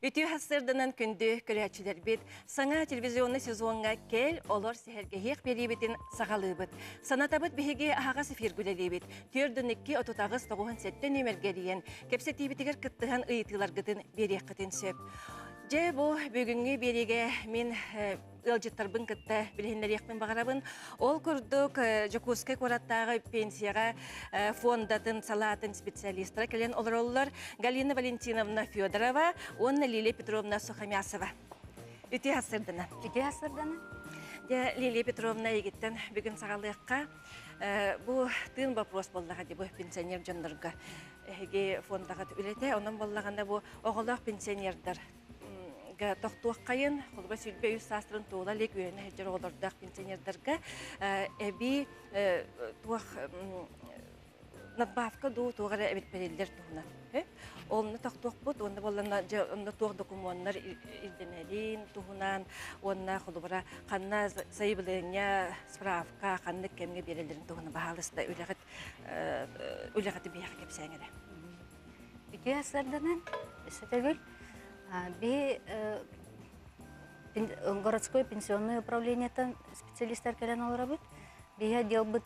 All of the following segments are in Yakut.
Үтүө сарсыарданан күндү көрөөччүлэрбит, саҥа телевизионнай сезоҥҥа кэл, олор сэһэргэһиэх биэриибитин саҕалыыбыт. Санатабыт биһиги аһаҕас эфиргэ үлэлиибит. 42 38 97 нүөмэргэ эрийэн, кэпсэтиибитигэр кыттыһан ыйытыыларгытын биэриэххитин сөп. Дьэ, бу бүгүҥҥү биэриигэ мин ыалдьыттарбын кытта билиһиннэриэхпин баҕарабын. Ол курдук, Дьокуускай куораттааҕы пенсияҕа фондатын салаатын специалистара кэлэн олороллор Галина Валентиновна Федорова уонна Лилия Петровна Сухомясова. Үтүө сарсыардана. Үтүө сарсыардана. Дьэ, Лилия Петровна эйигиттэн бүгүн саҕалыахха. Бу тыын вопрос буоллаҕа дии бу пенсионер дьоннорго. Эһиги фондаҕыт үлэтэ, онон буоллаҕына бу оҕолоох пенсионердар тохтуоххайын, холобура 23 саастарын туола илик үөрэнэ сылдьар оҕолордоох пенсионердарга эбии туох надбавка дуу туох эрэ эбит бэриллэр туһунан. Онно тохтуохпут, уонна буолланна дьэ онно туох докумуоннар ирдэнэрин туһунан, уонна холобура ханна сайабылыанньа, справка ханнык кэмҥэ биэрэллэрин туһунан баһаалыста үлэҕит үлэҕит биһиэхэ кэпсээҥ эрэ. Үтүө сарданан, өссө төгүл би городской пенсионное управлениеттан специалистар кэлэн олоробут. Биһи отделбыт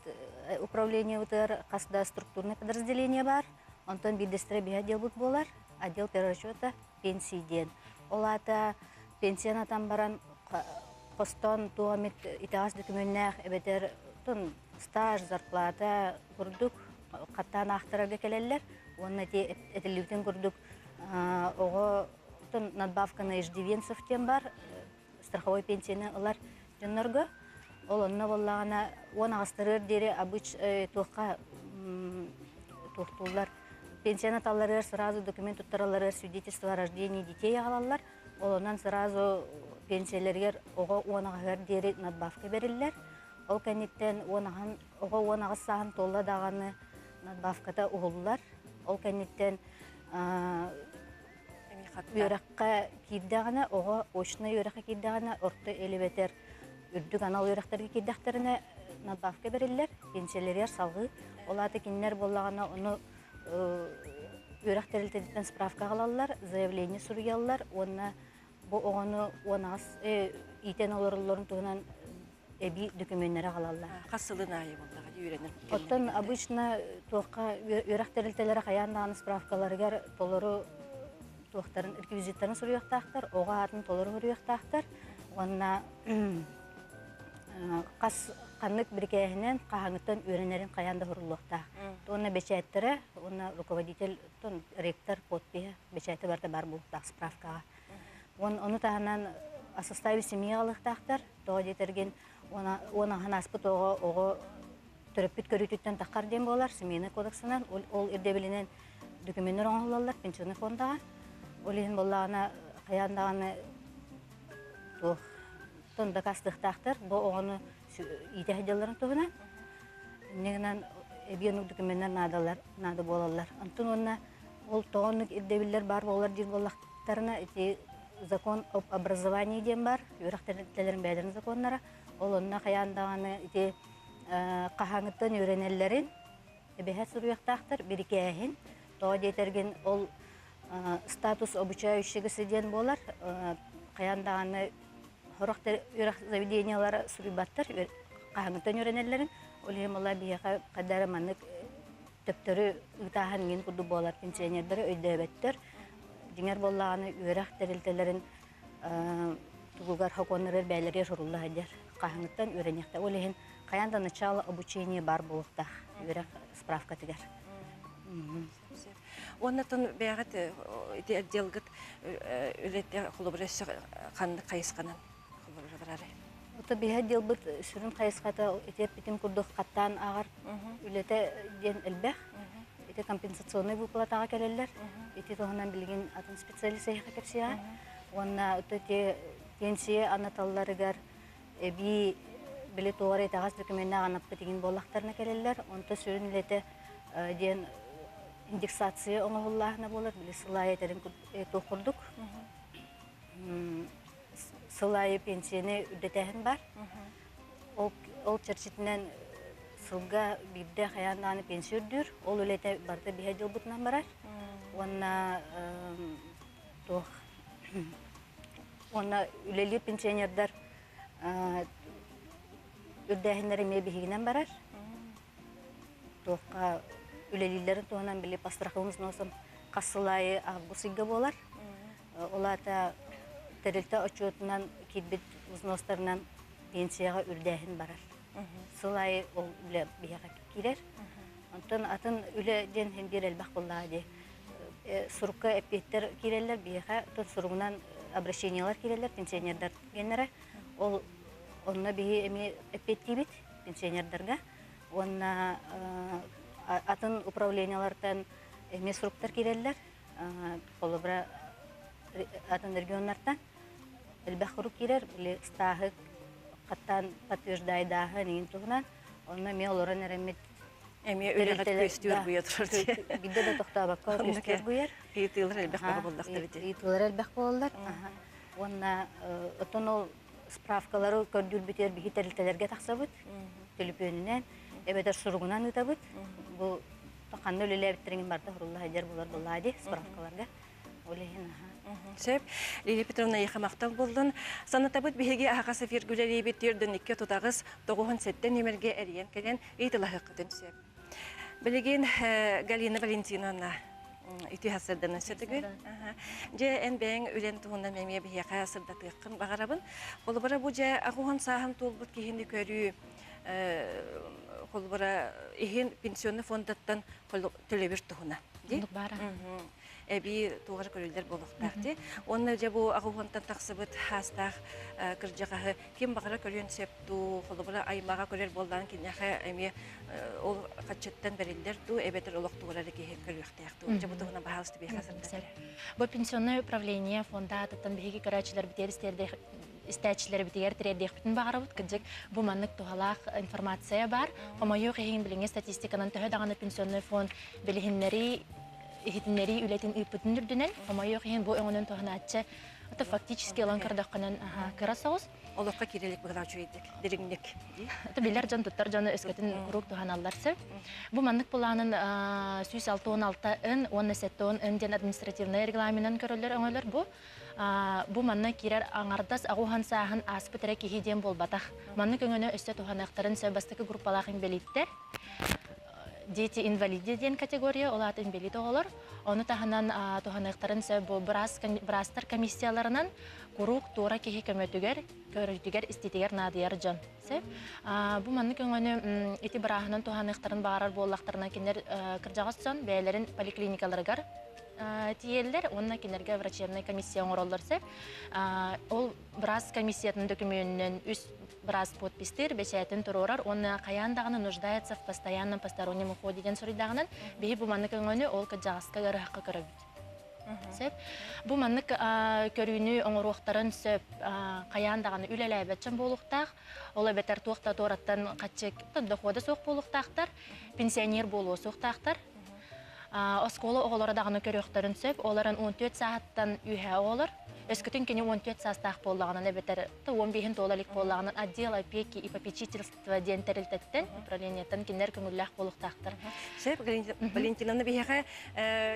управлениебытыгар хас да структурное подразделение бар. Онтон биирдэстэрэ биһи отделбыт буолар. Отдел перерасчета пенсии диэн. Ол аата пенсияны атан баран хостоон туох эмит итэҕэс дөкүмүөннээх эбэтэр стаж, зарплата курдук хаттаан аахтарарга кэлэллэр уонна ити этиллибитин курдук оҕо надбавка на иждивенцев диэн бар страховой пенсияны ылар дьоннорго ол онно буоллаҕына 10 аҕыстарыгар диэри обыч туохха туохтууллар пенсияны талларыгар сразу документ туттаралларыгар свидетельство о рождении детей аҕалаллар ол онон сразу пенсиялэригэр оҕо 10 аҕыһыгар диэри надбавка бериллэр. Ол кэнниттэн 10 аҕаһын оҕо 18 сааһын туолла даҕаны надбавката уһуллар. Ол кэнниттэн үөрэххэ киирдэҕинэ, оҕо очнай үөрэххэ киирдэҕинэ, орто элибэтэр үрдүк анал үөрэхтэргэ киирдэхтэринэ надбавка бэриллэр, пенсиялэригэр салҕыы. Ол аата кинилэр буоллаҕына ону үөрэх тэрилтэтиттэн справка аҕалаллар, заявление суруйаллар уонна бу оҕону 18 иитэн олороллорун туһунан эбии дөкүмүөннэри аҕалаллар. Хас сылын аайы буоллаҕа үөрэнэр? Оттон обычно туохха үөрэх тэрилтэлэрэ хайаан даҕаны справкаларыгар толору туохтарын реквизиттарын суруйуохтаахтар, оҕо аатын толору суруйуохтаахтар уонна хас ханнык бирикээһинэн хаһааҥҥыттан үөрэнэрин хайаан да суруллуохтаах. Уонна бэчээттэрэ уонна руководитель ректор подпиһа бэчээтэ барыта баар буолуохтаах справкаҕа. Уон ону таһынан о составе семьи аҕалыахтаахтар. Тоҕо диэтэргин 10 аһын ааспыт оҕо оҕо төрөппүт көрүүтүттэн таххар диэн буолар семейный кодексынан ол ирдэбилинэн докуменнар оҥоһуллаллар пенсионный фондаҕа. Ол иһин буоллаҕына хайаан даҕаны туох тон дакаастыахтаахтар бу оҕону иитэ сылдьалларын туһунан. Инньэ гынан эбии оннук докуменнар наадалар наада буолаллар. Онтон уонна ол тоҕо оннук ирдэбиллэр баар буолар диир буоллахтарына ити закон об образовании диэн бар, үөрэх тэрилтэлэрин бэйэлэрин законнара. Ол онно хайаан даҕаны ити хаһааҥҥыттан үөрэнэллэрин эбэһэ суруйуохтаахтар, бирикээһин. Тоҕо диэтэргин ол статус обучающегося диэн буолар. Хайаан даҕаны сорох үөрэх заведениялара суруйбаттар, хаһааҥҥыттан үөрэнэллэрин. Ол иһин буолла биһиэхэ хайда эрэ маннык төптөрү ыытааһын иҥин курдук буолар пенсионердары өйдөөбөттөр. Дьиҥэр буоллаҕына үөрэх тэрилтэлэрин тугугар сокуоннарыгар бэйэлэригэр сурулла сылдьар. Хаһааҥҥыттан үөрэниэхтэ. Ол иһин хайаан да начало обучения баар буолуохтаах үөрэх справкатыгар. Уонна тон бэйэҕит ити отделгыт үлэтэ холобура өссө ханнык хайысханан холобура барарай? Ото биһи отделбыт сүрүн хайысхата ити эппитим курдук хаттаан ааҕар үлэтэ диэн элбэх. Ити компенсационнай выплатаҕа кэлэллэр. Ити туһунан билигин атын специалист эһиэхэ кэпсиэҕэ. Уонна ото ити пенсия анаталларыгар эбии били туох эрэ итэҕэс докуменнаах анаппыт игин буоллахтарына кэлэллэр. Онто сүрүн үлэтэ диэн индексация оҥоһуллааһына буолар. Били сыл аайы этэрин туох курдук. Сыл аайы пенсияны үрдэтээһин бар. Ол, ол чэрчитинэн сылга биирдэ хайаан даҕаны пенсия үрдүүр. Ол үлэтэ барыта биһэ дьылбытынан барар. Уонна туох Уонна үлэлиир пенсионердар үрдээһиннэрэ эмиэ биһигинэн барар. Туохха үлэлииллэрин туһунан били по страховым взносам хас сыл аайы август ыйга буолар. Ол аата тэрилтэ отчуотунан киирбит взностарынан пенсияҕа үрдээһин барар. Сыл аайы ол үлэ биһиэхэ киирэр. Онтон атын үлэ диэн иһин биир элбэх буоллаҕа дии. Сурукка эппиэттэр киирэллэр биһиэхэ, оттон суругунан обращениелар киирэллэр пенсионердар геннэрэ. Ол онно биһи эмиэ эппиэттиибит пенсионердарга. Уонна атын управлениелартан эмиэ суруктар киирэллэр. Холобура, атын регионнартан элбэх сурук киирэр. Били ыстааһы хаттаан подтверждайдааһын иҥин туһунан. Онно эмиэ олорон эрэммит Эмиэ үлэҕит күөстүү оргуйа турар дии. Биирдэ да тохтообокко күөстүү оргуйар. Ыйытыылар элбэх бөҕө буоллахтар ити. Ыйытыылар элбэх буолаллар. Уонна оттон ол справкалары көрдүүрбүтүгэр биһи тэрилтэлэргэ тахсабыт. Төлөпүөнүнэн эбэтэр суругунан ыытабыт. Бу ханна үлэлээбиттэрин барыта сурулла сылдьар буолар буоллаа дии справкаларга. Ол иһин Сөп. Лилия Петровна эйиэхэ махтал буоллун. Санатабыт биһиги аһаҕас эфир үлэлиибит 4 2 38 97 нүөмэргэ эрийэн кэлэн ыйыталаһыаххытын сөп. Билигин Галина Валентиновна үтүө сырданы сөтүгү. Дьэ эн бэйэҥ үлэн туһунан эмиэ биһиэхэ сырдатыаххын баҕарабын. Холобура бу дьэ аҕуһан сааһын туолбут киһини көрүү холобура иһин пенсионный фондаттан төлөбүр туһуна. Оннук баара. Эбии туох эрэ көрүллэр буолуохтаах дии. Уонна дьэ бу аҕуһуонтан тахсыбыт хаастаах кырдьаҕаһы ким баҕара көрүөн сөп дуу, холобура аймаҕа көрөр буоллаҕын киниэхэ эмиэ ол хаччыттан бэриллэр дуу, эбэтэр олох тугура эрэ киһи көрүөхтээх дуу. Дьэ бу туһунан баһаалыста биһиэхэ сырдатар. Бу пенсионное управление фонда аатыттан биһиги көрөөччүлэрбитигэр истээччилэрбитигэр тириэрдиэхпитин баҕарабыт. Кырдьык, бу маннык туһалаах информация баар. Хомойуох иһин билиҥҥи статистиканан төһө даҕаны пенсионный фонд билиһиннэрии иһитиннэрии үлэтин ыыппытын үрдүнэн, хомойуох иһин бу өҥөнөн туһанааччы это фактически ылан көрдөххүнэн кыра соҕус. Олоххо киирэлик быһылаах үчүгэйдик, дириҥник. Это билэр дьон туттар дьону өскөтүн куруук туһаналлар сөп. Бу маннык планын 166 ын уонна 70 ын диэн административнай регламенын көрөллөр өҥөлөр бу. Бу манна киирэр аҥардас аҕуһан сааһын ааспыт эрэ киһи диэн буолбатах. Маннык өҥөнү өссө туһаныахтарын сөп бастакы группалаах инбэлииттэр дети инвалиды диэн категория, ол аата инбэлиит оҕолор. Ону таһынан туһаныахтарын сөп бу быраастар комиссияларынан куруук туора киһи көмөтүгэр, көрүүтүгэр, истиитигэр наадыйар дьон. Сөп. Бу маннык өҥөнү ити бырааһынан туһаныахтарын баҕарар буоллахтарына кинилэр кырдьаҕас дьон бэйэлэрин поликлиникаларыгар тиийэллэр уонна кинилэргэ врачебнай комиссия оҥороллор сөп. Ол быраас комиссиятын дөкүмүөнүнэн үс быраас подпистыыр, бэчээтин туруорар уонна хайаан даҕаны нуждается в постоянном постороннем уходе диэн суруйдаҕынан биһи бу маннык өҥөнү ол кырдьаҕаска ыарыһахха көрөбүт. Сөп. Бу маннык көрүүнү оҥоруохтарын сөп хайаан даҕаны үлэлээбэт дьон буолуохтаах. Ол эбэтэр туох да туораттан хаччы дохода суох буолуохтаахтар, пенсионер буолуо суохтаахтар. Оскуола оҕолоро даҕаны көрүөхтэрин сөп. Ол эрэн 14 сааһыттан үөһэ оҕолор. Өскөтүн кини 14 саастаах буоллаҕынан эбэтэр 15-ин туола илик буоллаҕынан отдел опеки и попечительства диэн тэрилтэттэн, управлениеттан кинилэр көҥүллээх буолуохтаахтар. Сөп, Валентиновна биһиэхэ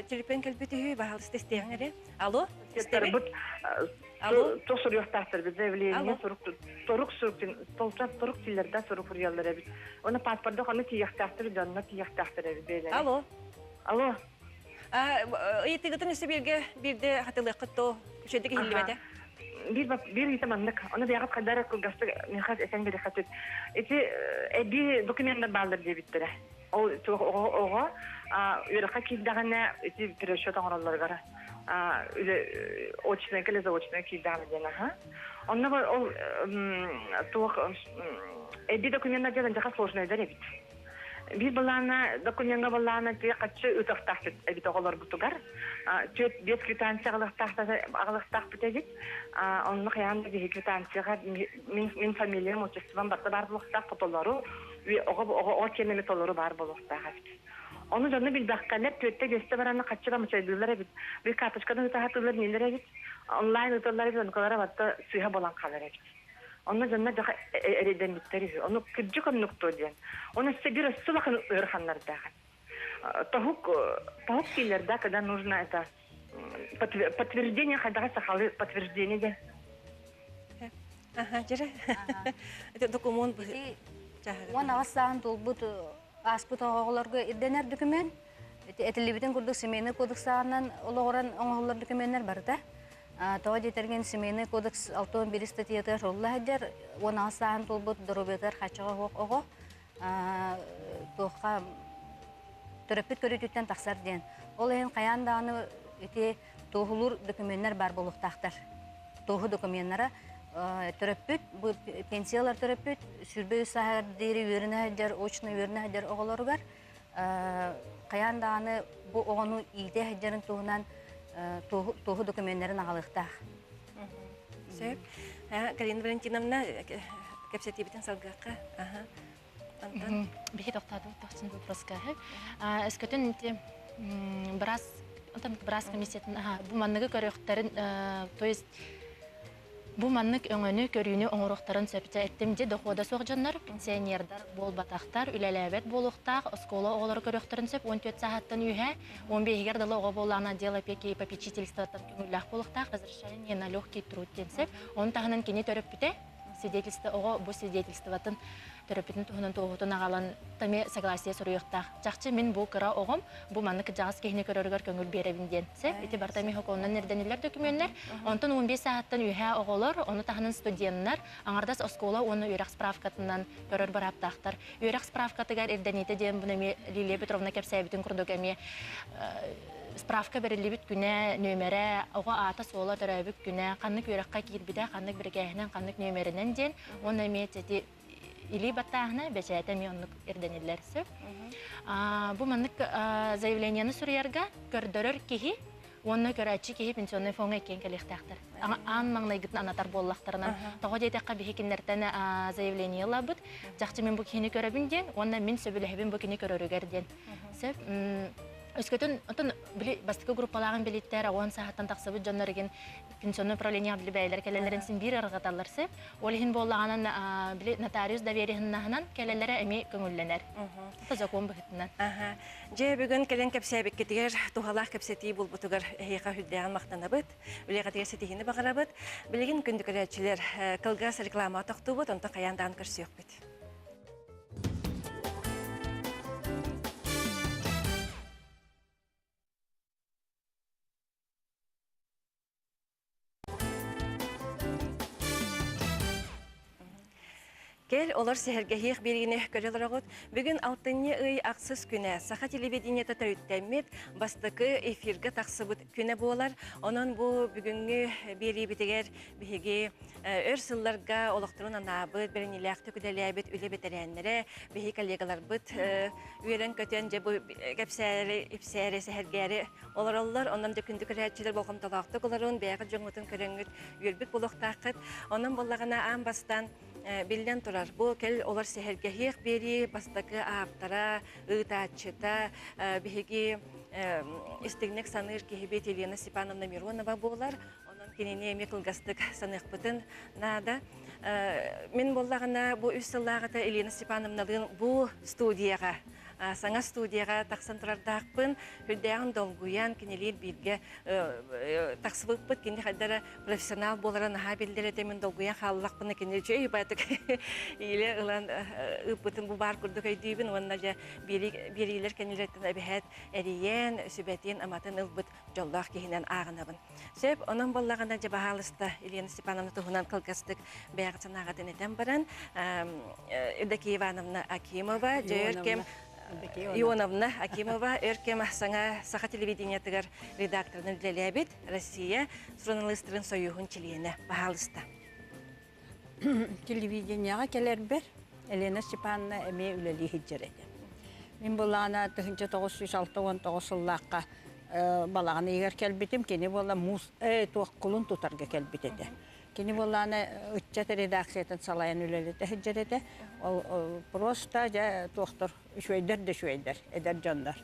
телефон кэлбит үһү, баһаалыста истиэҕиҥ эрэ. Алло, истэбит? Алло. Туох суруйуохтаахтар бит заявление сурук торук сурук толчан торук тиллэрдэ сурук суруйаллар эбит. Оны паспорда ханна тиийиэхтээхтэр дьонно тиийиэхтээхтэр эбит бэйэлэрэ. Алло. Алло. Ыйытыгытын өссө бииргэ биирдэ хатылыаххыт то үчүгэйдик иһиллибэтэ. Биир биир ыйыта маннык. Оны бэйэҕит хайдах эрэ кылгастык миэхэ этэн биэриэххит. Ити эбии докуменнар бааллар диэбиттэрэ. Ол оҕо оҕо үөрэххэ киирдэҕинэ ити пересчет оҥороллоругар үлэ очная или заочная киирдэҕинэ диэн аха. Онно ол туох эбии докуменнар диэн дьаха сложныйдар эбит. Биир былаана докумеҥҥа былаана ти хаччы ытахтаахпыт эбит оҕолорбутугар. Түөрт биэс квитанция аҕалыахтаахпыт эбит. Онно хайаан да биһи квитанцияҕа мин мин фамилиям, отчеством барыта баар буолуохтаах, фотолору оҕо оҕо киэнэми толору баар буолуохтаах эбит. Ону дьону билбэххэлэр түөртэ биэстэ бараны хаччы да мачайдыыллар эбит. Бир карточканы ытаһатыылар нелер эбит. Онлайн ыталлар эбит, онукалара барыта сыыһа буолан хаалар эбит. Онно дьонно дьаха эрэйдэммиттэр үһү. Ону кырдьык оннук дуо диэн. Оны өссө бир өссө улахан ыараханнардаах. Тоһук тоһук дииллэр да, когда нужно это. Подтверждение хайдаҕа сахалыы подтверждение де. Аха, дьэрэ. Это документ 18 сааһын туолбут ааспыт оҕолорго ирдэнэр документ. Этиллибитин курдук семейный кодексаанан олоҕуран оҥоһуллар докуменнар барыта. Тоҕо диэтэргин семейный кодекс 61 статьятыгар сурулла сылдьар 18 сааһын туолбут доруобуйатыгар хааччаҕа суох оҕо туохха төрөппүт көрүүтүттэн тахсар диэн. Ол иһин хайаан даҕаны ити туоһулуур докуменнар баар буолуохтаахтар. Туоһу докуменнара төрөппүт, бу пенсиялар төрөппүт 23 сааһыгар диэри үөрэнэ сылдьар, очно үөрэнэ сылдьар оҕолоругар хайаан даҕаны бу оҕону иитэ сылдьарын туһунан туоһу докуменнарын аҕалыахтаах. Сөп. Галина Валентиновна, кэпсэтиибитин салгыахха. Антон. Биһи тохтоотубут тохсун вопроска. Өскөтүн ити быраас быраас комиссиятын бу манныгы көрүөхтэрин, то есть бу маннык өҥөнү, көрүүнү оҥоруохтарын сөп. Эттим дьи дохода суох дьоннор, пенсионердар буолбатахтар, үлэлээбэт буолуохтаах, оскуола оҕолоро көрүөхтэрин сөп, 14 сааһыттан үһэ, 15-гэр дылы оҕо буоллаҕына отдел опеки и попечительствоттан көҥүллээх буолуохтаах, разрешение на легкий труд диэн сөп. Ону таһынан кини төрөппүтэ свидетельство оҕо бу свидетельствотын төрөппүтүн туһунан туоһутун аҕалан эмиэ согласие суруйуохтаах. Чахчы мин бу кыра оҕом бу маннык кырдьаҕас киһини көрөрүгэр көҥүл биэрэбин диэн. Сөп, ити барыта эмиэ сокуонунан ирдэниллэр докумуоннар. Онтон 15 сааһыттан үөһээ оҕолор, ону таһынан студеннар аҥардас оскуола уонна үөрэх справкатынан көрөр бырааптаахтар. Үөрэх справкатыгар ирдэниитэ диэн буну эмиэ Лилия Петровна кэпсээбитин курдук эмиэ справка бэриллибит күнэ, нүөмэрэ, оҕо аата-суола төрөөбүт күнэ, ханнык үөрэххэ киирбитэ, ханнык бирикээһинэн, ханнык нүөмэринэн диэн уонна эмиэ ити илии баттааһына, бэчээтэ эмиэ оннук ирдэниллэр сөп. Бу маннык заявлениены суруйарга көрдөрөр киһи уонна көрөөччү киһи пенсионный фоҥҥа иккиэн кэлиэхтээхтэр. Аан маҥнайгытын анатар буоллахтарынан, тоҕо диэтэххэ биһи кинилэртэн заявление ылабыт, чахчы мин бу киһини көрөбүн диэн, уонна мин сөбүлэһэбин бу кини көрөрүгэр диэн. Сөп. Өскөтүн отон били бастакы группалааҕын билиттэр, 10 сааһыттан тахсыбыт дьоннор игин пенсионный управление били бэйэлэр кэлэллэрин син биир ырҕаталлар сөп. Ол иһин буоллаҕынан били нотариус доверенноһынан кэлэллэрэ эмиэ көҥүллэнэр. Это закон быһыытынан. Аха. Дьэ, бүгүн кэлэн кэпсээбиккитигэр туһалаах кэпсэтии булбутугар эһиэхэ үрдээҕин махтанабыт. Үлэҕитигэр ситиһиини баҕарабыт. Билигин күндү көрөөччүлэр, кылгас реклама тохтуубут, онтон хайаан даҕаны көрсүөхпүт. Кэл, олор сэһэргэһиэх биэриини көрө олороҕут. Бүгүн алтынньы ый ахсыс күнэ Саха телевидениета төрүттэммит бастакы эфиргэ тахсыбыт күнэ буолар. Онон бу бүгүҥҥү биэриибитигэр биһиги өр сылларга олохторун анаабыт, бэриниилээхтик үлэлээбит үлэ бэтэрээннэрэ, биһиги коллегаларбыт үөрэн-көтөн дьэ бу кэпсээри, ипсээри, сэһэргээри олороллор. Онон дьэ күндү көрөөччүлэр болҕомтолоохтук олорун, бэйэҕит дьоҥҥутун көрөҥҥүт үөрбүт буолуохтааххыт. Онон буоллаҕына аан бастаан биллэн турар, бу кэл олор сэһэргэһиэх биэрии бастакы ааптара, ыытааччыта биһиги истиҥник саныыр киһибит Елена Степановна Миронова буолар. Онон кинини эмиэ кылгастык саныахпытын наада. Мин буоллаҕына бу үс сыллааҕыта Елена Степановналыын бу студияҕа саҥа студияҕа тахсан турардаахпын. Үрдээҕин долгуйан, кинилиин бииргэ тахсыбыппыт. Кини хайда эрэ профессионал буолара наһаа биллэр этэ. Мин долгуйан хааллахпына кини үчүгэй баатык иилэ ылан ыыппытын бу баар курдук өйдүүбүн. Уонна дьэ биэриилэр кэннилэриттэн эбэһээт эрийэн, сүбэтин, аматын ылбыт дьоллоох киһинэн ааҕынабын. Сөп, онон буоллаҕына дьэ баһаалыста Елена Степановна туһунан кылгастык бэйэҕит санааҕытын этэн баран, Евдокия Ивановна Акимова, дьэ өр кэм Ионовна Акимова өр кэм саҥа саха телевидениетыгар редакторынан үлэлээбит Россия суруналыыстарын сойууһун чилиэнэ. Баһаалыста. Телевидениеҕа кэлэрбэр Елена Степановна эмиэ үлэлии сылдьар этэ. Мин былаана 1969 сыллаахха балаҕан ыйыгар кэлбитим. Кини буолла муус туох кулун тутарга кэлбит этэ. Кини буоллаана ыччат редакциятын салайан үлэлэтэ сылдьар этэ. Ол просто дьэ туохтар үчүгэйдэр да үчүгэйдэр эдэр дьоннор.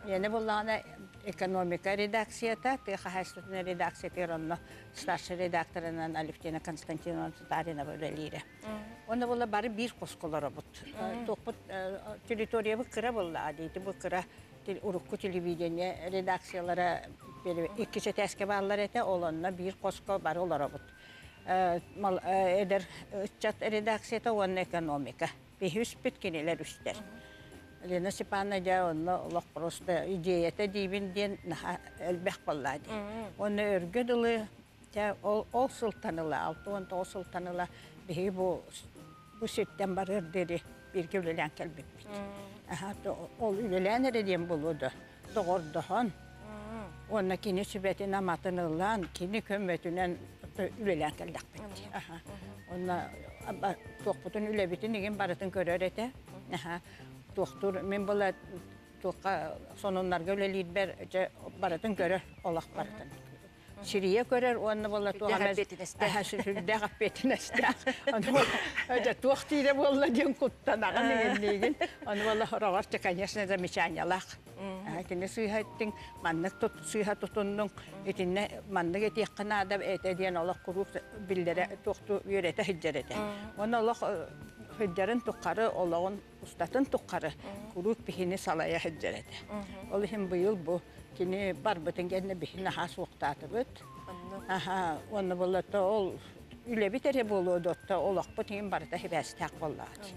Миэнэ буоллаҕына экономика редакцията, тыа хаһаайыстыбатын редакциятыгар онно старшай редакторынан Алевтина Константиновна Татаринова үлэлиирэ. Онно буолла бары биир хоско олоробут. Туохпут территориябыт кыра буоллаҕа дии, бу кыра урукку телевидение редакциялара Иккис этээскэ бааллар этэ, ол онно биир хоско бары олоробут. Эдэр ыччат редакцията уонна экономика. Биһи үспүт, кинилэр үстэр. Лена Степановна дьэ онно олох просто идеята диибин диэн наһаа элбэх буоллаа дии. Уонна өргө дылы дьэ ол, ол сылтан ыла, 69 сылтан ыла биһиги бу бу сиртэн барыар диэри бииргэ үлэлээн кэлбиппит. Аха, ол үлэлээн эрэ диэн буолуо да, доҕордоһон уонна кини сүбэтин аматын ылан, кини көмөтүнэн үлэлээн кэллэхпит. Аха. Уонна туохпутун үлэбитин игин барытын көрөр этэ. Аха. Туохтуур мин была туохха сонуннарга үлэлиирбэр дьэ барытын көрөр олох барытын. Сирийэ көрөр уонна буолла туох эмэ сүрдээх эппиэтинэстээх. Ону дьэ туох диирэ буолла диэн куттанаҕын иҥинниигин. Ону буолла хороҕор дьэ конечно замечаниелаах. Кини сыыһа эттиҥ, маннык сыыһа тутуннуҥ, итиннэ маннык этиэххэ наада этэ диэн олох куруук биллэрэ туохтуу үөрэтэ сылдьар этэ. Уонна олох сылдьарын тухары олоҕун устатын тухары куруук биһини салайа сылдьар этэ. Ол иһин быйыл бу кини барбытын кэннэ биһи наһаа суохтаатыбыт. Аха, уонна буоллата ол үлэбит эрэ буолуо дотто олохпут иһин барыта сибээстээх буоллаҕыт.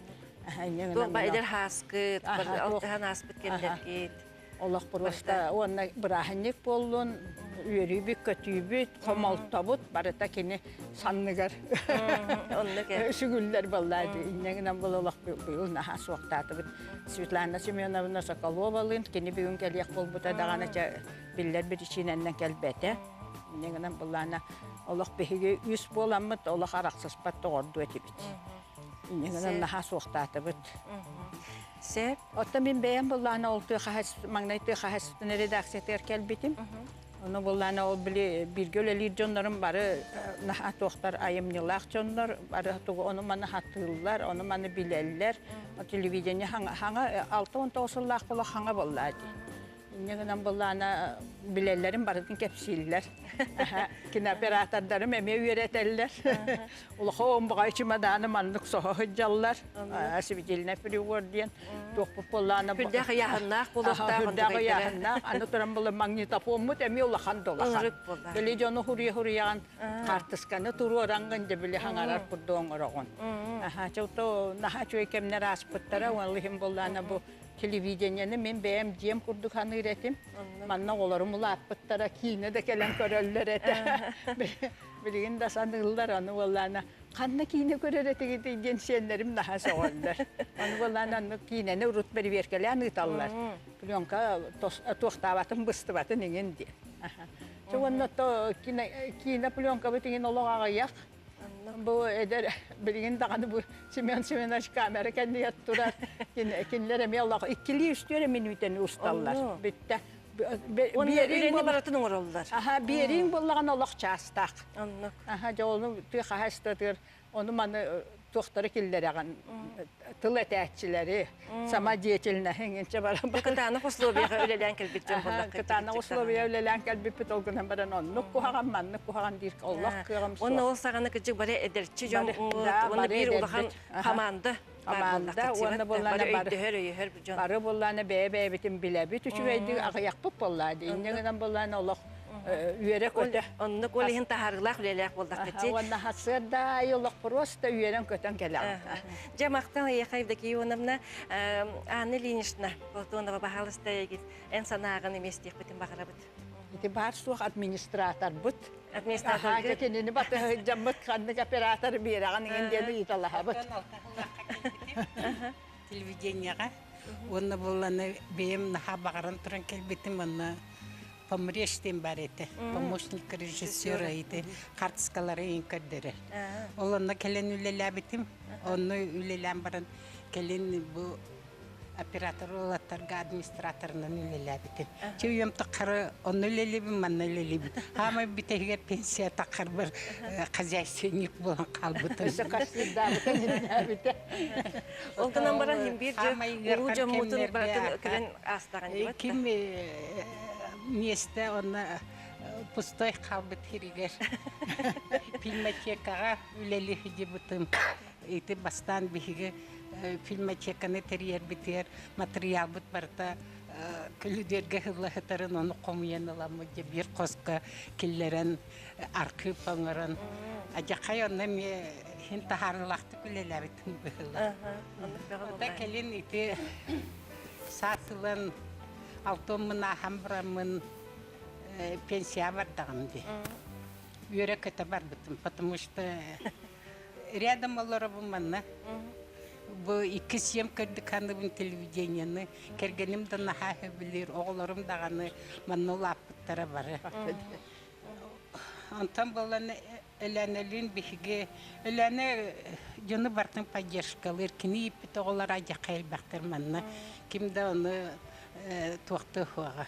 Туох ба эдэр хааскыт, алтыһан ааспыт кэмнэргит. Олох просто уонна бырааһынньык буоллун, үөрүүбүт, көтүүбүт, хомолтобут барыта кини санныгар сүгүллэр буолла. Инньэ гынан был олох быйыл наһаа суохтаатыбыт. Светлана Семеновна Соколовалыын кини бүгүн кэлиэх буолбута даҕаны биллэр биричиинэннэн кэлбэтэ. Инньэ гынан былаана олох биһиги үс буоламмыт олох арахсыспат доҕордуу этибит. Инньэ гынан наһаа суохтаатыбыт. Сөп. Оттон мин бэйэм буллаана ол тыа маҥнай тыа хаһаайыстыбатын редакциятыгар кэлбитим. Ону буллаана ол били бииргэ үлэлиир дьоннорум бары наһаа туохтар айымньылаах дьоннор, бары тугу ону-маны хатыыллар, ону-маны билэллэр. Телевидение хаҥа, хаҥа 69 сыллаах буола хаҥа буоллаа дии. Инньэ гынан былаана билэллэрин барытын кэпсииллэр. Кинооператордарым эмиэ үөрэтэллэр. Улахан баҕайы чымадааны маннык соһо сылдьаллар. Светильный прибор диэн туохпут буоллаана. Хүрдээх ыйааһыннаах буолуохтаах. Хүрдээх ыйааһыннаах. Аны туран була магнитофоммут эмиэ улахан да улахан. Били дьону хуруйа-хуруйаҕын хаартысканы туруораҥҥын дьэ били хаҥарар курдук оҥороҕун. Аха, чото наһаа үчүгэй кэмнэр ааспыттара. Ол иһин буоллаана бу Телевидениены мин бэйэм дьиэм курдук саныыр этим. Манна оҕолорум улааппыттара, киинэ да кэлэн көрөллөр этэ. Билигин да саныыллар, аны буоллаана ханна киинэ көрөр этигитий диэн сиэннэрим наһаа сөҕөллөр. Аны буоллаана оннук киинэни урут бэрэбиэркэлээн ыыталлар. Пленка туохтаабатын, быстыбатын иҥин диэн. Чэ уонна то киинэ пленкабыт иҥин олох аҕыйах. Бу эдэр билигин даҕаны бу Семен Семенович камера кэннигэр турар. Кинилэр эмиэ олох иккилии-үстүү эрэ мүнүүтэни усталлар. Бүттэ. Биэрииҥ барытын оҥороллор. Аха, биэрииҥ буоллаҕына олох чаастаах. Оннук. Аха, дьэ ону тыа хаһаайыстыбатыгар ону маны туохтары киллэрэҕин тыл этээччилэри, самодеятельноһы инчэ баран Кытаанах условияҕа үлэлээн кэлбит дьон буоллахха. Кытаанах условия үлэлээн кэлбиппит ол гынан баран оннук куһаҕан, маннык куһаҕан диир олох кыаҕым суох. Уонна ол саҕана кырдьык бары эдэрчи дьон уонна биир улахан хамаанда команда уонна буоллаана бары өйдөһөр өйөһөр дьон. Бары буоллаана бэйэ-бэйэбитин билэбит үчүгэйдик аҕыйахпыт буоллаа дии. Инньэ гынан буоллаана олох үөрэ-көтө. Оннук ол иһин таһаарыылаах үлэлээх буоллаххыт дии. Уонна сарсыарда аайы олох просто үөрэн-көтөн кэлэҕин. Дьэ, махтал эйиэхэ, Евдокия Ивановна. Анна Ильинична, Платонова, баһаалыста эйигин эн санааҕын эмиэ истиэхпитин баҕарабыт. Ити баар суох администраторбыт. Администраторгыт? Кинини батыһыдьаммыт ханнык оператор биэрэҕин иҥин диэн ыйыталаһабыт. Телевидениеҕа уонна буолланы бэйэм наһаа баҕаран туран кэлбитим уонна помреж диэн бар этэ. Помощник режиссера ити хартыскалары иҥ көрдөрөр. Ол онно кэлэн үлэлээбитим. Онно үлэлээн баран кэлин бу оператор уолаттарга администраторынан үлэлээбитим. Чэ үйэм таххары онно үлэлиибин, манна үлэлиибин. Хаамай бүтэһигэр пенсия таххарбар хозяйственник буолан хаалбытым. Өссө кассирдаабыта иннээбитэ. Ол гынан баран иһин биир дьэ улуу дьоммутун барытын кэлэн аастаҕын диэбит. Ким миэстэ онно пустой хаалбыт сиригэр фильмотекаҕа үлэлии сылдьыбытым. Ити бастаан биһиги фильмотеканы тэрийэрбитигэр матырыйаалбыт барыта Көлүдүөргэ ыллаһытарын ону хомуйан ыламмыт дьэ биир хоско киллэрэн архыып оҥорон адьахай онно эмиэ иһин таһаарыылаахтык үлэлээбитим быһыылаах. Ота кэлин ити саас ылан алтыаммын ааһан бараммын пенсия бардаҕым дии. Үөрэ-көтө барбытым, потому что рядом олоробун манна. Бу иккис сиэм көрдүк ханыбын телевидениены. Кэргэним да наһаа сөбүлүүр, оҕолорум даҕаны манна улааппыттара бары. Онтон буолан Өлөөнөлүүн биһиги Өлөөнө дьону барытын поддержкалыыр. Кини ииппит оҕолоро адьаха элбэхтэр манна. Ким да ону туохтуо суоҕа.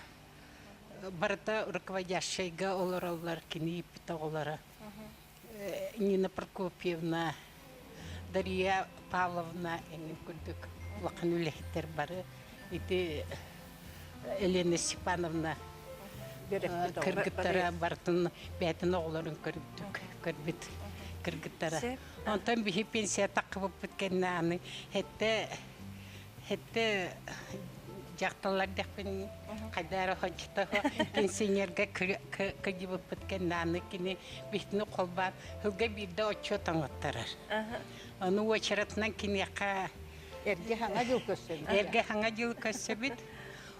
Барыта руководящайга олороллор кини ииппит оҕолоро. Нина Прокопьевна, Дария Павловна эҥин курдук улахан үлэһиттэр бары ити Елена Степановна кыргыттара барытын бэйэтин оҕолорун көрбүт көрбүт кыргыттара. Онтон биһи пенсия таххыбыппыт кэннэ аны хэтте Хэтте дьахталлар дэхпин хайда эрэ ходьута пенсионерга кыдьыбыппыт кэннэ аны кини биһитини холбаан сылга биирдэ отчуот оҥоттарар. Ону уочаратынан киниэхэ Эргэ хаҥа дьыл көрсөбүт. Эргэ хаҥа дьыл көрсөбүт.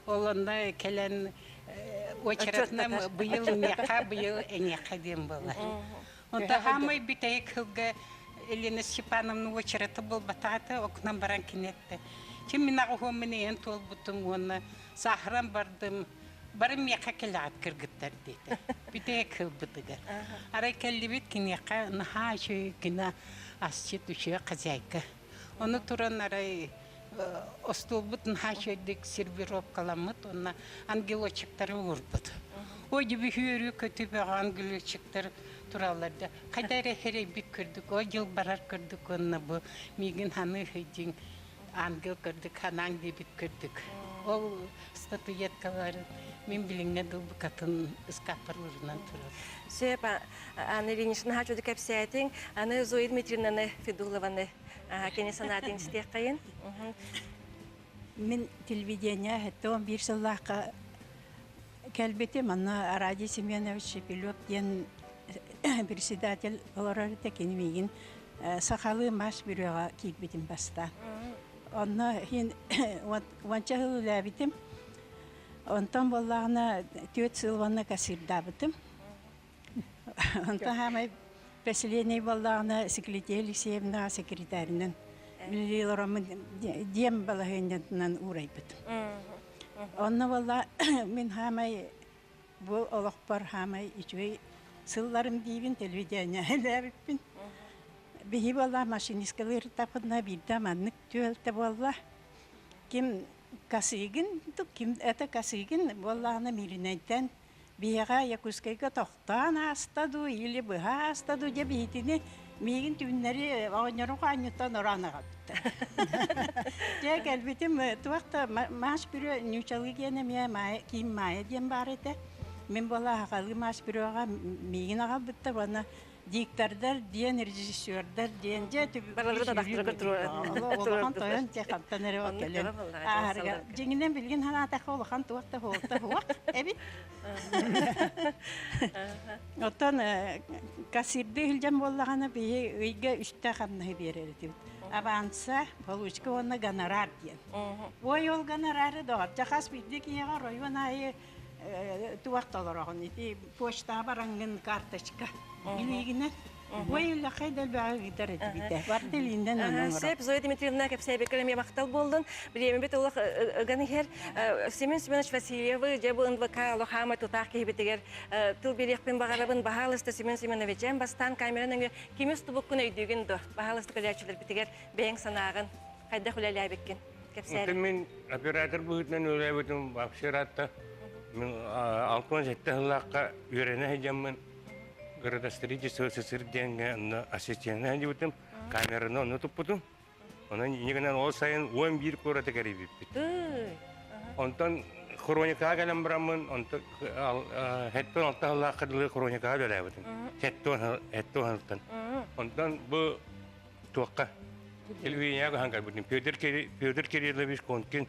Ол онно кэлэн уочаратынан быйыл миэхэ, быйыл эйиэхэ диэн буолар. Онто хаамай бүтэһик сылга Елена Степановна уочарата буолбатаҕа окунан баран кини эттэ. Ким мин аҕыһуоммун ийэн туолбутум уонна сааһыран бардым, бары миэхэ кэлэҕит кыргыттар диэтэ. Бүтэһик сылбытыгар. Арай кэллибит киниэхэ наһаа үчүгэй гына асчыт үчүгэй хозяйка. Ону туран арай остуолбут наһаа үчүгэйдик сервировкаламмыт уонна ангелочектары уурбут. Ой, дьүбүһүөрүү көтүбэҕэ ангелочектар тураллар да хайда эрэ эрэйбит көрдүк, ой дьыл барар көрдүк уонна бу миигин ханыы сылдьыҥ ангел көрдүк, ханаан диэбит көрдүк. Ол статуэткалары мин билиҥҥэ дыл букатын ыскааппар уурунан турар. Сөп, Анна Ильинична наһаа үчүгэй кэпсээтиҥ. Аны Зоя Дмитриевнаны Федулованы кини санаатын истиэххэйин. Мин телевидение 71 сыллаахха кэлбитим. Манна Радий Семенович Шепелев диэн председатель олорор этэ. Кини миигин сахалыы мас бүрүөҕэ киирбитим бастаан. Онно иһин уонча сыл үлээбитим. Онтон буоллаҕына түөрт сыл уонна кассирдаабытым. Онтон хаамай поселение буоллаҕына Секлетия Алексеевна секретарынан үлэлии олороммун диэм балаһыанньатынан уурайбытым. Онно буолла мин хаамай бу олохпор хаамай үчүгэй сылларым диибин телевидение үлээбиппин. Биһи буолла машинисткалыыр таппытына биирдэ маннык түөлтэ буолла. Ким Косыгин, ким это Косыгин буоллаҕына Мииринэйтэн Биһиэхэ Якутскайга тохтоон ааста дуу или быһа ааста дуу дьэ биһитини миигин түүннэри оҕонньорум хоонньуттан ороон аҕалбыттар. Дьэ кэлбитим туох да Маш Бүрүө ньуучалыы диэн эмиэ Маайа Киин Маайа диэн баар этэ. Мин буола аһаҕалыы Маш Бүрүөҕэ миигин аҕалбыттар уонна диктордар диэн режиссердар диэн дьэ улахан тойон дьэ хантан эрэ кэлэн ааһарга дьиҥинэн билигин санаатахха улахан туох да суолта суох эбит оттон кассирдыы сылдьан буоллаҕына биһи ыйга үстэ хамнаһы биэрэр этибит аванса получка уонна гонорар диэн ой ол гонорары доҕор дьэ хас биирдии киһиэхэ оройуон аайы туох толороҕун ити почтаҕа бараҥҥын карточка илиигинэн ой үлэхэй да элбэҕи ыытар этибитэ барыта илиинэн оҥорор Сөп Зоя Дмитриевна кэпсээбиккэр эмиэ махтал буоллун бириэмэбит олох ыган иһэр Семен Семенович Васильевы дьэ бу НВК олох хаамай тутаах киһибитигэр тыл биэриэхпин баҕарабын баһаалыста Семен Семенович эн бастаан камера нөҥүө кими устубуккун өйдүүгүн дуо баһаалыста көрөөччүлэрбитигэр бэйэҥ санааҕын хайдах үлэлээбиккин кэпсээр Мин оператор быһыытынан үлэлээбитим вообще ыраатта. Мин 67 сыллаахха үөрэнэ сылдьаммын градостроительство СССР диэҥҥэ онно ассистентынан сылдьыбытым, камераны онно туппутум. Онон инньэ гынан ол сайын 11 куораты кэрийбиппит. Онтон хроникаҕа кэлэн бараммын, онтон хэттон алта сыллаахха дылы хроникаҕа үлэлээбитим. Хэттон сылтан. Онтон бу туохха телевидениеҕа көһөн кэлбитим. Петр Петр Кириллович Конкин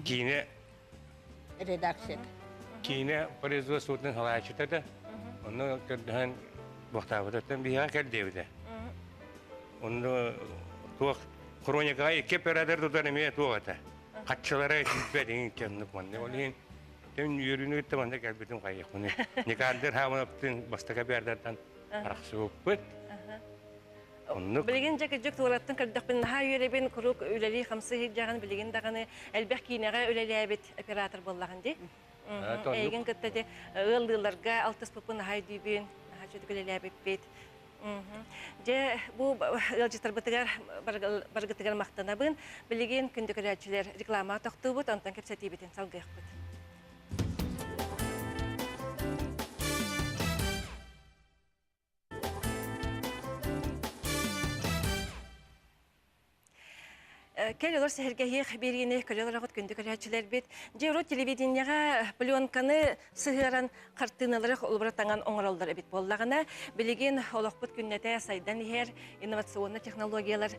киинэ. Редакцията. Киинэ производствотун салайааччыта да. Онно көрдөһөн буохтаабытыттан биһиэхэ кэл диэбитэ. Онно туох хроникаҕа икки оператор тутар эмиэ туох этэ. Хаччылара тиийбэт иҥин кэнник манна. Ол иһин тэн үөрүүнү кытта манна кэлбитим хайыахпыный. Никандр Хамановтын бастакы оператордан арахсыбыппыт. Оннук. Билигин дьэ кырдьык туораттан көрдөхпүн наһаа үөрэбин, куруук үлэлии-хамсыы сылдьаҕын, билигин даҕаны элбэх киинэҕэ үлэлээбит оператор буоллаҕын дии. Эйигин кытта ити ыаллыыларга алтыспыппын наһаа өйдүүбүн, наһаа үчүгэй үлэлээбиппит. Дьэ, бу ыалдьыттарбытыгар барыгытыгар махтанабын. Билигин күндү көрөөччүлэр реклама тохтуубут, онтон кэпсэтиибитин салгыахпыт. Кэл олор сэһэргэһиэх биэриини көрө олороҕут күндү көрөөччүлэрбит. Дьэ, урут телевидениеҕэ пленканы сыһыаран хартыыналары холобура таҥан оҥороллор эбит буоллаҕына, билигин олохпут күннэтэ сайдан иһэр, инновационнай технологиялар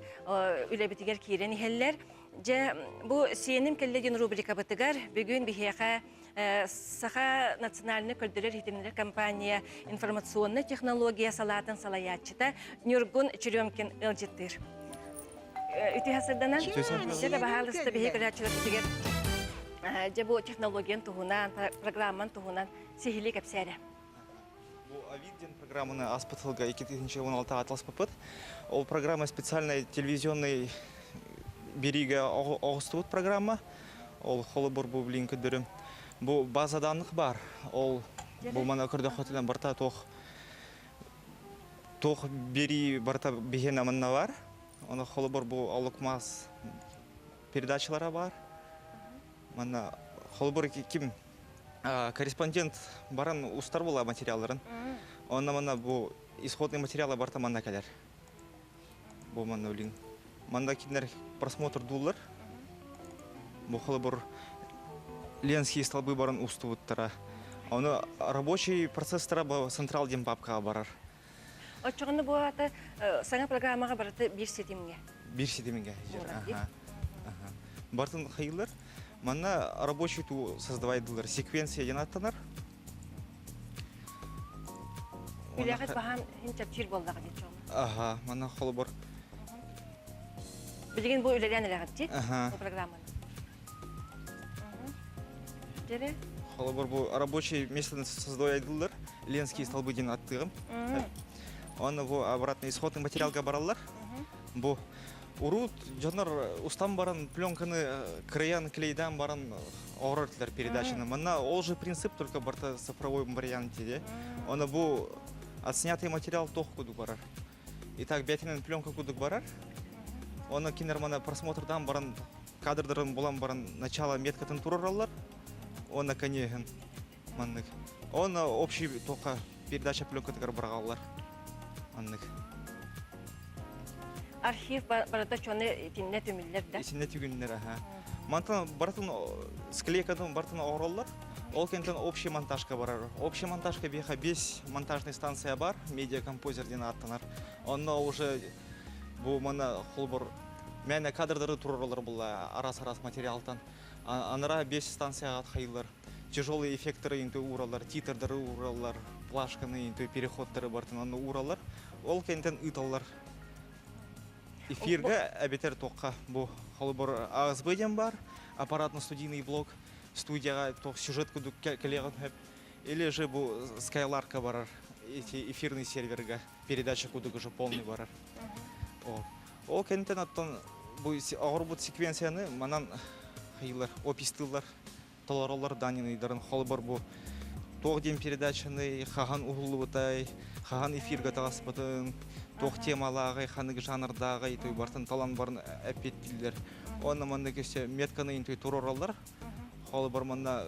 үлэбитигэр киирэн иһэллэр. Дьэ, бу «Сиэним кэллэ» диэн рубрикабытыгар бүгүн биһиэхэ Саха национальнай көрдөрөр-иһитиннэрэр компания информационнай технология салаатын салайааччыта Ньургун Черемкин ыалдьыттыыр. Үтүө сырданан, дьэ баһаалыста биһи көрөөччүлэрбитигэр дьэ бу технологиян туһунан, программан туһунан сиһилии кэпсээрэ. Бу Авид диэн программаны ааспыт сылга 2016 атыласпыппыт. Ол программа специальный телевизионный бириигэ оҕустубут программа. Ол холобур бу билин көрдөрүм. Бу база данных бар. Ол бу мана көрдөхөтүнэн барта туох туох бери барта биһиэн аманна бар. Оны холобур бу алыкмас передачалара бар. Манна холобур ким корреспондент баран устар була материалларын. Онно манна бу исходный материалы барта манна кэлэр. Бу манна үлин. Манда кинилэр просмотр дуулар. Бу холобур Ленские столбы баран устубуттара. Оны рабочий процесстара бу централ диэн папкаҕа барар. Оччоҕуна бу аата саҥа программаҕа барыта биир ситимҥэ. Биир ситимҥэ. Бартын хайылар. Манна рабочий ту создавайдылар. Секвенция диэн аттанар. Үлэҕит баһаам иһин чэпчиир буоллаҕа дии чоҕу. Аха, манна холобур. Билигин бу үлэлээн эрэҕит дии, бу программаны. Дьэрэ? Холобур, бу рабочий место создавайдылар. Ленские столбы диэн аттыгым. Онно бу обратно исходный материалга бараллар. Бу урут дьоннор устан баран пленканы кырыйан клейдан баран оҥорор этилэр передачаны. Манна ол же принцип только барта цифровой варианте де. Оны бу отснятый материал тох кудук барар. Итак, бэтинен пленка кудук барар. Оны кинер мана просмотрдан баран кадрдарын булан баран начало меткатын турараллар. Оны конечно маннык. Оны общий тоқа передача пленкатыгар барагаллар. Маннык. Архив барыта чоны итиннэ түмүллэр да? Итиннэ түгүннэр, аха. Мантан барытын склейкадан барытын оҕороллор. Ол кэнтэн общий монтажка барар. Общий монтажка биэхэ бес монтажный станция бар, медиакомпозер диэн ааттанар. Онно уже бу мана холбор мээнэ кадрдары тураралар була арас-арас материалтан. Анара бес станцияға хайылар. Тяжелые эффекторы интө ууралар, титрдары ууралар, плашканы интө переходтары бартын онно ууралар. Ол кэнтэн ыыталлар. Эфиргэ эбэтэр туохха бу холобур АСБ диэн бар, аппаратно-студийный блок, студияҕа туох сюжет кудук кэлиэҕин сөп. Или же бу Скайларка барар, эти эфирный серверга передача кудук уже полный барар. О. Ол кэнтэн оттон бу оҕорбут секвенцияны манан хайылар, опистылар, толороллор Данин холбор бу туох диэн передачаны хаһан уһуллубутай, хаһан эфирга таҕаспытын, туох темалааҕый, ханык жанрдааҕый той бартын талан баран эппиэттииллэр. Онно манна өссө метканы интуй турораллар. Холбор манна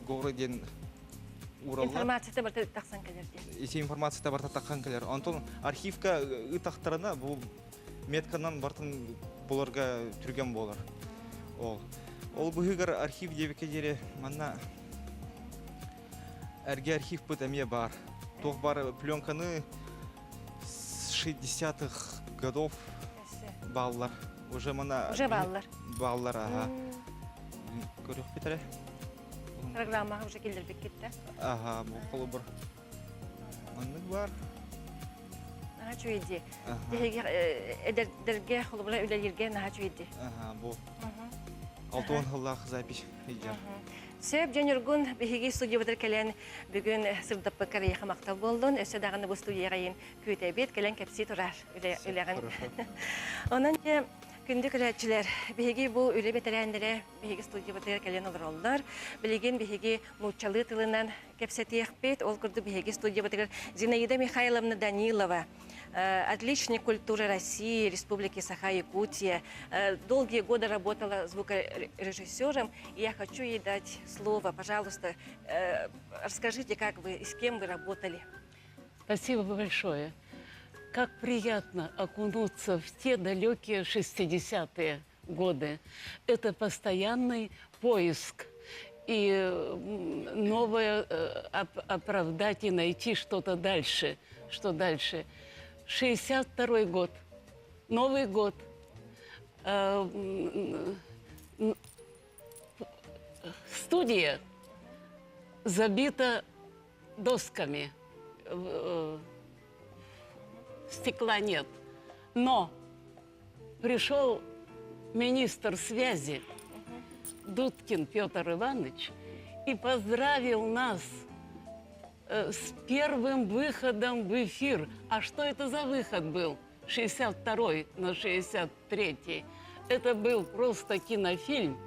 горы диэн ураллар. Информацията барыта тахсан кэлэр диэн. Ити информацията барыта тахсан кэлэр. Онтон архивка ытахтарына бу метканан бартын буларга түргэн буолар. Ол. Ол быһыгар архив диэбиккэ диэри манна эргэ архивпыт эмиэ баар. Туох бар пленканы с 60-х годов бааллар. Уже мана Уже бааллар. Бааллар, ага. Көрүөхпүт эрэ. Программаҕа уже киллэрбиккит да? Аха, бу холобур. Маннык бар. Наһаа үчүгэй Биһиги эдэрдэргэ холобура үлэлииргэ наһаа үчүгэй Аха, бу. Алтуон сыллаах запись ыйдьар. Сөп, дьон Ньургун, биһиги студиябытыгар кэлэн бүгүн сырдаппыккар эйиэхэ махтал буоллун. Өссө даҕаны бу студияҕа ийин күүтэбит, кэлэн кэпсии турар үлэҕин. Онон дьэ, күндү көрөөччүлэр, биһиги бу үлэ бэтэрээннэрэ биһиги студиябытыгар кэлэн олороллор. Билигин биһиги нууччалыы тылынан кэпсэтиэхпит. Ол курдук биһиги студиябытыгар Зинаида Михайловна Данилова, отличник культуры России, Республики Саха-Якутия, долгие годы работала звукорежиссером. И я хочу ей дать слово. Пожалуйста, расскажите, как вы и с кем вы работали. Спасибо большое. Как приятно окунуться в те далекие 60-е годы. Это постоянный поиск и новое оправдать и найти что-то дальше. Что дальше? 62 год. Новый год. Студия забита досками. Стекла нет. Но пришел министр связи Дудкин Петр Иванович и поздравил нас с первым выходом в эфир. А что это за выход был? 62 на 63 Это был просто кинофильм,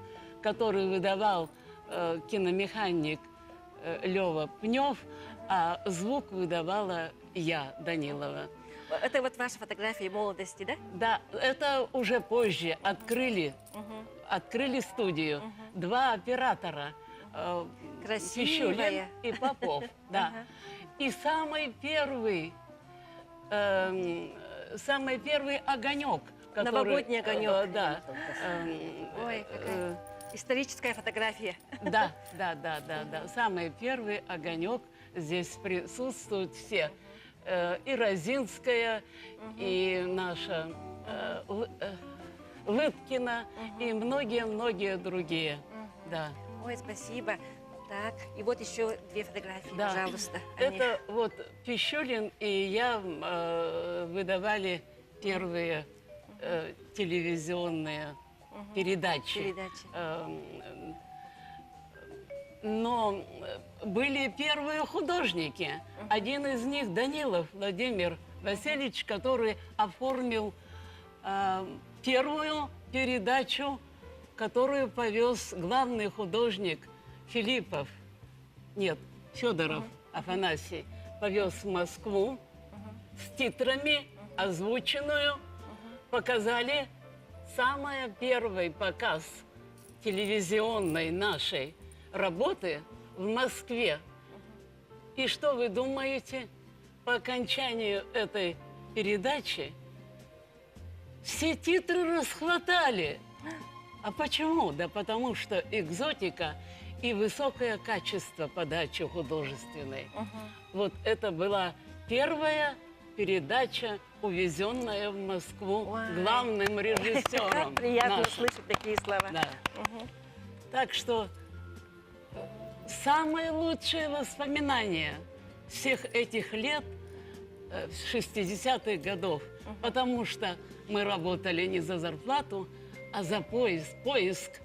который выдавал киномеханик Лева Пнев, а звук выдавала я, Данилова. Это вот ваша фотография молодости, да? Да, это уже позже открыли, открыли студию. Два оператора. Красивая. Пищулин и Попов, да. И самый первый огонек. Который, Новогодний огонек. Да. Ой, какая историческая фотография. Да, да, да, да, да. Самый первый огонек. Здесь присутствуют все. И Розинская, и наша Лыткина, и многие-многие другие. Да. Ой, спасибо. Так, и вот еще две фотографии, да. пожалуйста. Это вот Пищулин и я выдавали первые телевизионные передачи. Передачи. Но были первые художники. Один из них Данилов Владимир Васильевич, который оформил первую передачу, которую повез главный художник Филиппов, нет, Федоров Афанасий, повез в Москву с титрами, озвученную, показали самый первый показ телевизионной нашей работы в Москве. И что вы думаете? По окончанию этой передачи все титры расхватали. А почему? Да потому что экзотика и высокое качество подачи художественной. Вот это была первая передача, увезенная в Москву Ой. главным режиссером. Как приятно нашим. услышать такие слова. Да. Так что самые лучшие воспоминания всех этих лет, 60-х годов, потому что мы работали не за зарплату, а за поиск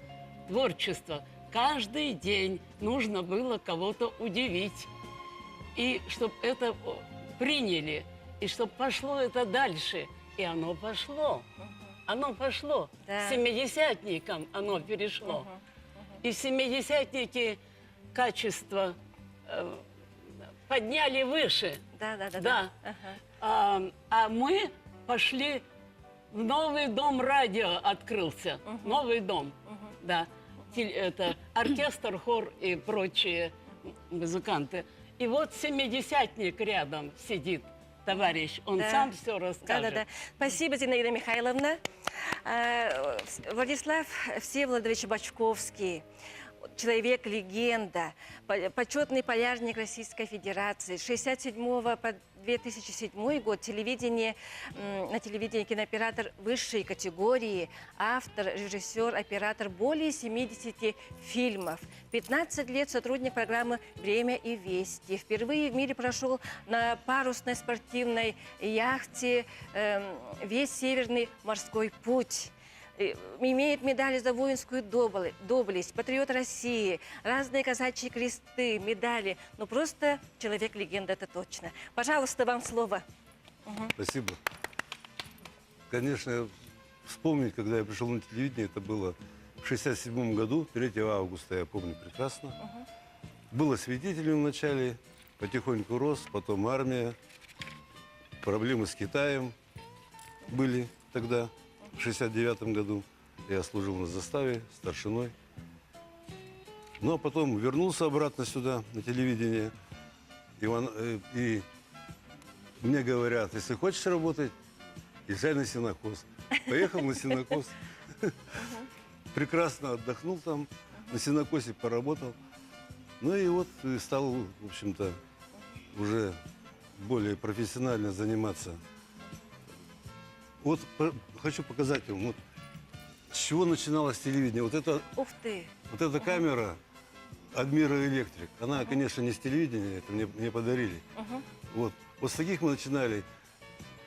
творчества. Каждый день нужно было кого-то удивить. И чтоб это приняли, и чтоб пошло это дальше. И оно пошло. Оно пошло. Да. Семидесятникам оно перешло. И семидесятники качество подняли выше. Да, да, да. Да. да. Ага. А мы пошли в новый дом радио открылся. Новый дом. Да. Это оркестр, хор и прочие музыканты. И вот семидесятник рядом сидит, товарищ. Он Да. сам все расскажет. Да, да, да. Спасибо, Зинаида Михайловна. Владислав Всеволодович Бочковский, человек-легенда, почетный полярник Российской Федерации, с 67 по 2007 год телевидение, на телевидении кинооператор высшей категории, автор, режиссер, оператор более 70 фильмов. 15 лет сотрудник программы «Время и вести». Впервые в мире прошел на парусной спортивной яхте эм, весь Северный морской путь имеет медали за воинскую доблесть, патриот России, разные казачьи кресты, медали. Ну просто человек-легенда, это точно. Пожалуйста, вам слово. Угу. Спасибо. Конечно, вспомнить, когда я пришел на телевидение, это было в 1967 году, 3 августа, я помню прекрасно. Угу. Было свидетелем вначале, потихоньку рос, потом армия, проблемы с Китаем были тогда. В 69 году я служил на заставе старшиной. Ну, а потом вернулся обратно сюда, на телевидение. И, он, э, и мне говорят, если хочешь работать, езжай на сенокос. Поехал на сенокос. Прекрасно отдохнул там, на сенокосе поработал. Ну и вот стал, в общем-то, уже более профессионально заниматься. Вот хочу показать вам, вот с чего начиналось телевидение. Вот это, Ух ты. Вот эта камера Адмира Электрик. Она, uh-huh. конечно, не с телевидения, это мне, мне подарили. Uh-huh. Вот. вот с таких мы начинали.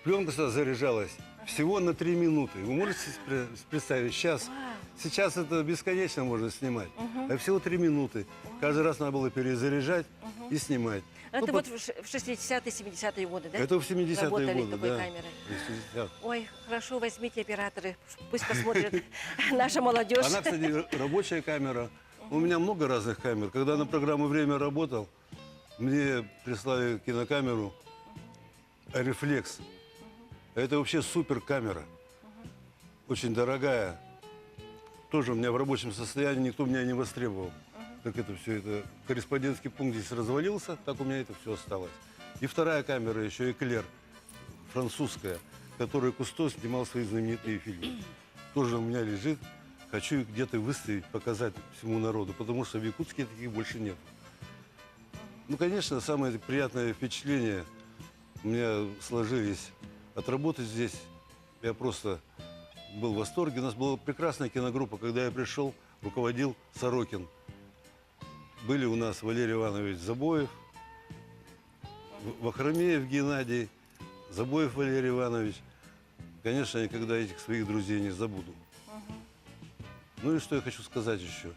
Пленка сюда заряжалась uh-huh. всего на три минуты. Вы можете представить, сейчас, сейчас это бесконечно можно снимать. Uh-huh. А всего три минуты. Uh-huh. Каждый раз надо было перезаряжать uh-huh. и снимать. Это ну, вот в 60-е, 70-е годы, да? Это в 70-е Работали годы, такой да. камерой. Ой, хорошо, возьмите операторы, пусть посмотрят наша молодежь. Она, кстати, рабочая камера. У меня много разных камер. Когда на программу «Время» работал, мне прислали кинокамеру «Рефлекс». Это вообще супер камера. Очень дорогая. Тоже у меня в рабочем состоянии, никто меня не востребовал. Так это все, это корреспондентский пункт здесь развалился, так у меня это все осталось. И вторая камера еще, Эклер, французская, которую Кусто снимал свои знаменитые фильмы. Тоже у меня лежит. Хочу их где-то выставить, показать всему народу, потому что в Якутске таких больше нет. Ну, конечно, самое приятное впечатление у меня сложились от работы здесь. Я просто был в восторге. У нас была прекрасная киногруппа. Когда я пришел, руководил Сорокин. Были у нас Валерий Иванович Забоев, Вахромеев Геннадий, Забоев Валерий Иванович. Конечно, я никогда этих своих друзей не забуду. Ну и что я хочу сказать еще.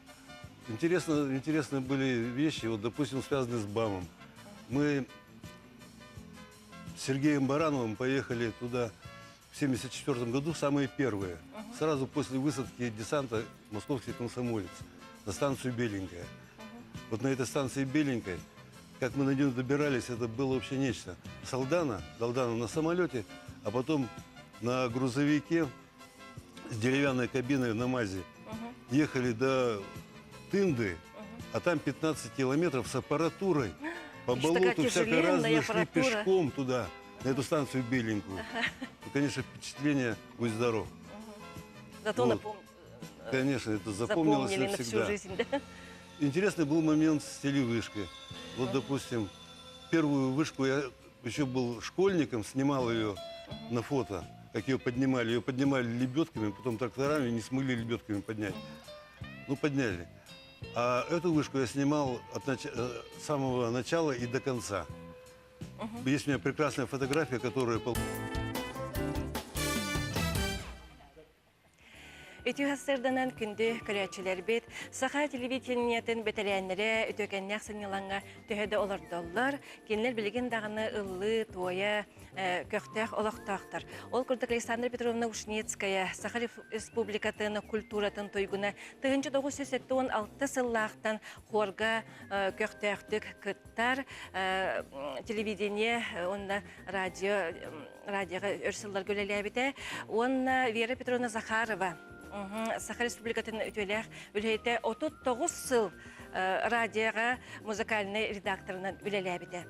Интересно, интересны были вещи, вот, допустим, связанные с БАМом. Мы с Сергеем Барановым поехали туда в 1974 году, самые первые. Сразу после высадки десанта «Московский комсомолец» на станцию Беленькая. Вот на этой станции Беленькой, как мы на нее добирались, это было вообще нечто. С Алдана, Алдана на самолете, а потом на грузовике с деревянной кабиной на МАЗе ехали до Тынды, а там 15 километров с аппаратурой. По Еще такая болоту всякое тяжеленная разное шли аппаратура. пешком туда, на эту станцию Беленькую. Ну, конечно, впечатление, будь здоров. Зато Вот. напом- Конечно, это запомнилось запомнили на всю навсегда. жизнь, да? Интересный был момент с телевышкой. Вот, допустим, первую вышку я еще был школьником, снимал ее на фото, как ее поднимали. Ее поднимали лебедками, потом тракторами, не смогли лебедками поднять. Ну, подняли. А эту вышку я снимал от нач- э, самого начала и до конца. Есть у меня прекрасная фотография, которая... пол- Үтүө сарсыарданан күндү көрөөччүлэрбит саха телевидениетын бэтэрээннэрэ үтүөкэннээх сынньалаҥҥа төһө да олордоллор, кинилэр билигин даҕаны ыллыы, туойа, көхтөөх олохтоохтор. Ол курдук Александра Петровна Ушницкая Саха Республикатын культуратын туйгуна 1976 сыллаахтан хорга көхтөөхтүк кыттар телевидение уонна радио радиоҕа өр сылларга үлэлээбитэ. Уонна Вера Петровна Захарова Саха Республикатын үтүөлээх үлэһитэ 39 сыл радиоҕа музыкальнай редакторынан үлэлээбитэ.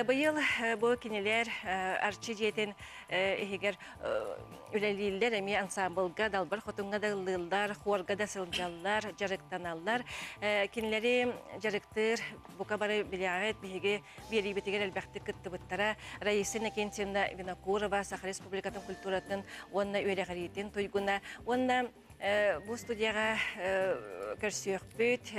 Быйыл бу кинилэр Арчы дьиэтин иһигэр үлэлииллэр, эмиэ ансаамбылга, Далбар Хотуҥҥа да ыллыыллар, хуорга да сылдьаллар, дьарыктаналлар. Кинилэри дьарыктыыр бука бары билэҕит, биһиги биэриибитигэр элбэхтик кыттыбыттара. Раиса Иннокентьевна Винокурова, Саха Республикатын культуратын уонна үөрэҕириитин туйгуна уонна Бу студияҕа көрсүөхпүт,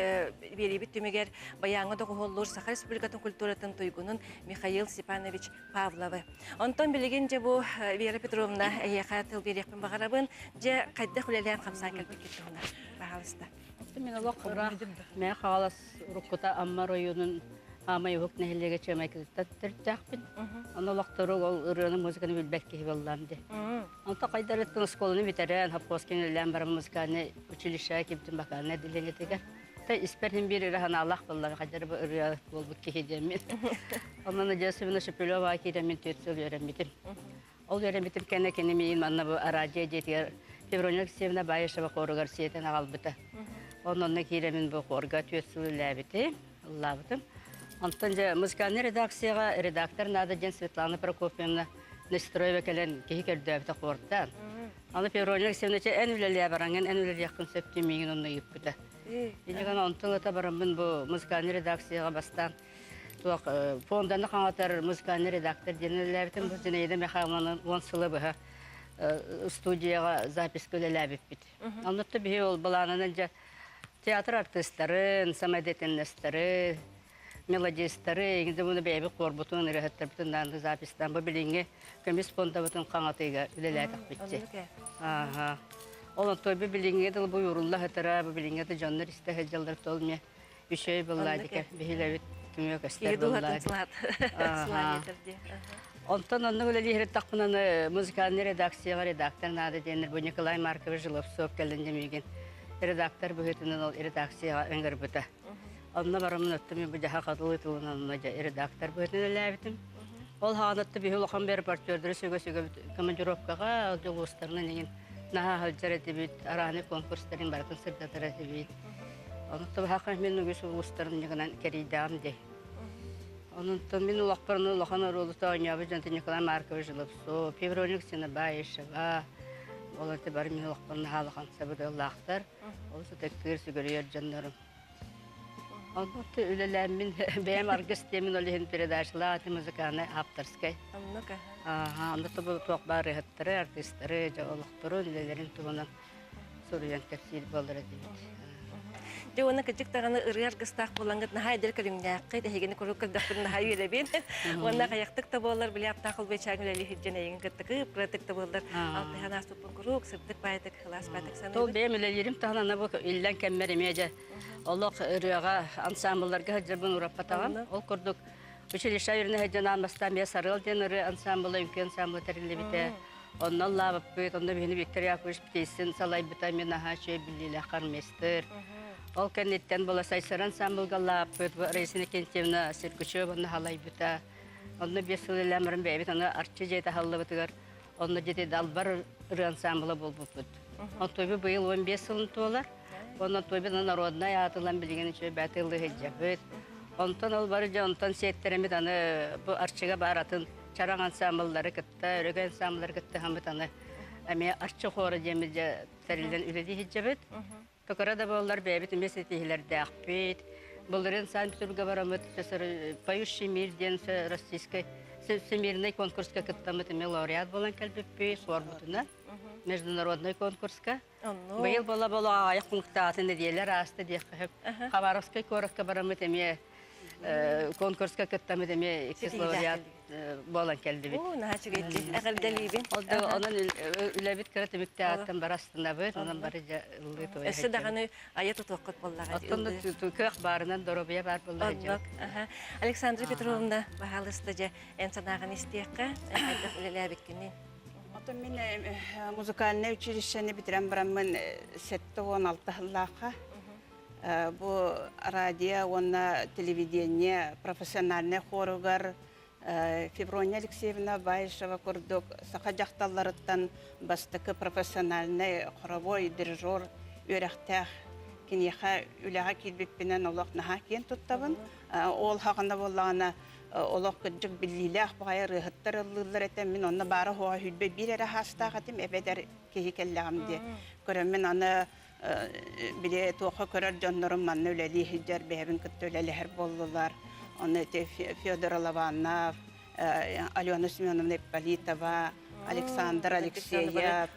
биэриибит түмүгэр байааҥҥа доҕуһуоллуур Саха Республикатын культуратын туйгунун Михаил Степанович Павловы. Онтон билигин дьэ бу Вера Петровна эйиэхэ тыл биэриэхпин баҕарабын. Дьэ хайдах үлэлээн хамсаан кэлбиккит туһунан, баһаалыста. Мин олох ыраах Мэҥэ Хаҥалас уруккута Амма оройуонун Аамай Уһук нэһилиэгэ Чыамайкытыттан төрүттээхпин. Онно олохтору ол ырыаны, музыканы билбэт киһи буоллаам дии. Онто хайдарыттан оскуоланы бүтэрэн, хоппуоска үлэлээн баран музыкальнай училищеҕа киирбитим вокальнай отделениетыгар. Та испэр син биир ыра санаалаах буоллаҕа, хайдары бу ырыа буолбут киһи диэммин. Онно Надежда Семеновна Шепелеваҕа киирэммин түөрт сыл үөрэммитим. Ол үөрэммитим кэннэ кини миигин манна бу араадьыйа дьиэтигэр Феврония Алексеевна Баишева хоругар сиэтэн аҕалбыта. Онно онно киирэммин бу хорга түөрт сыл үлэлээбитим, ыллаабытым. Онтон дьэ музыкальнай редакцияҕа редактор наада диэн Светлана Прокопьевна Нестроева кэлэн киһи көрдөөбүтэ хуордаан. Аны Феврония Алексеевна эн үлэлээ бараҥын, эн үлэлиэххин сөп дии миигин онно ыйыппыта. Иннигэн онтон ыта бараммын бу музыкальнай редакцияҕа бастаан туох фонданы хаҥатар музыкальный редактор диэн үлэлээбитим. Бу Зинаида Михайловна 10 сылы быһа студияҕа записка үлэлээбиппит. Оннуттан биһи ол былаанынан дьэ театр артыыстарын, самодеятельностары, мелодистары, иҥди буну бэйэбит хуорбутун, ырыаһыттарбытын даҕаны записьтаан бу билиҥҥи көмүс фондабытын хаҥатыыга үлэлээтэхпитчи. Ааха. Ол онтон бу билиҥҥи дылы бу уурулла сытара, бу билиҥҥи да дьоннор истэ сылдьаллар тол эмиэ үчүгэй буоллаа дикэ биһилэбит түмүө көстөр буоллаа. Онтон оннук үлэлииһириттахпына музыкальный редакцияҕа редактор наада диэннэр бу Николай Маркович Жиловцов кэлэн дьэмиигин редактор быһыытынан ол редакцияҕа ыҥырбыта. Онно бараммын оттон мин бу дьаһах атылыы тылынан онно дьэ редактор быһыытынан үлэлээбитим. Ол хаанатта биһи улахан репортердары сүгэ-сүгэ командировкаҕа улуустарынан иҥин наһаа сылдьар этибит, арааны конкурстарын барытын сырдатар этибит. Онон табаһаха мин үгүс улуустарын ньыгынан кэрийдэҕим дии. Онон мин улахпар улахан оруолу оонньообут дьонтон Николай Маркович Лапсов, Феврония Ксенобаишева, ол это бары мин улахпар наһаа улахан сабыдыаллаахтар. Олус ытыктыыр, сүгүрүйэр дьоннорум. Оннук үлэлээммин бэйэм аргыс диэмин ол иһин передачалаах этим музыкальнай авторскай. Оннук аха. Онно тобу туох баар ырыаһыттары, артыыстары, дьэ олохторун, үлэлэрин туһунан суруйан кэпсиир буолар этибит. Дьэ уонна кырдьык даҕаны ырыа аргыстаах буолаҥҥыт наһаа эдэр көрүҥнээххит, эһигини куруук көрдөхпүн наһаа үөрэбин. Уонна хайахтык да буоллар, били аптаах холбуйчааҥ үлэлии сылдьан эйигин кытта кып-кыратык да буоллар, алтыһан ааспыппын куруук сырдык баайдык, сылаас баайдык саныыбын. Тол бэйэм үлэлиирим таһынан аны бу иллэҥ кэммэр эмиэ дьэ олох ырыаҕа ансаамбылларга сылдьарбын ураппатаҕым. Ол курдук училище үөрэнэ сылдьан аан бастаан бэйэ Сарыал диэн ырыа ансаамбыла, үҥкүү ансаамбыла тэриллибитэ. Онно ыллаабыппыт, онно биһини Виктор Яковлевич Птицын салайбыта, мин наһаа үчүгэй биллиилээх хормейстер. Ол кэнниттэн була Сайсары ансаамбылга ыллаабыппыт, Раиса Иннокентьевна Сергучева онно салайбыта. Онно биэс сыл үлэлээн баран бэйэбит аны Арчы дьиэтэ аһыллыбытыгар онно дьиэти Далбар ырыа ансаамбыла буолбуппут. Онтуйбу быйыл 15 сылын туолар. Онон Тойбин народнай аатылан билигин үчүгэй бэйэтэ ыллыы сылдьабыт. Онтон ол бары дьэ онтон сиэттэрэммит аны бу Арчыга баар атын чараҥ ансаамбыллары кытта, өрөгөй ансаамбыллары кытта хаммыт аны эмиэ Арчы хора диэммит дьэ тэриллэн үлэлии сылдьабыт. Токара да буоллар бэйэбит эмиэ ситиһилэрдээхпит. Былырыын Санкт-Петербурга бараммыт «Поющий мир» диэн российскай всемирный конкурска кыттаммыт эмиэ лауреат буолан кэлбиппит, суорбутунан международный конкурска. Быйыл бола-бола аҕыйах пунктаатын нэдиэлэр ааста диэххэ сөп. Хабаровскай куоракка бараммыт эмиэ конкурска кыттаммыт эмиэ иккис лауреат буолан кэллибит. Оо, наһаа үчүгэйдик. Эҕэрдэлиибин. Онон үлэбит кыра түмүктээҕиттэн бары астынабыт, онон бары дьэ ыллыы туойа Өссө даҕаны айа тутуоххут буоллаҕа. Оттон кыах баарынан доруобуйа баар буолла Оннук. Александра Петровна, баһаалыста дьэ эн санааҕын истиэххэ, хайдах үлэлээбиккиний? Отон мин музыкальнай училищены бүтэрэн бараммын 76 сыллаахха бу радио уонна телевидение профессиональнай хоругар Феврония Алексеевна Баишева курдук саха дьахталларыттан бастакы профессиональнай хоровой дирижер үөрэхтээх. Киниэхэ үлэҕэ киирбиппинэн олох наһаа киэн туттабын. Ол хаҕына буоллаҕына олох кырдьык биллиилээх баҕайы ырыаһыттар ыллыыллар этэ. Мин онно баара суоҕа 21 эрэ саастаах этим, эбэтэр киһи кэллэҕим дии. Көрөммүн аны били туохха көрөр дьоннорум манна үлэлии сылдьар бэйэбин кытта үлэлэһэр буоллулар. Ону ити Федор Лобанов, Алена Семеновна Ипполитова, Александр Алексеев,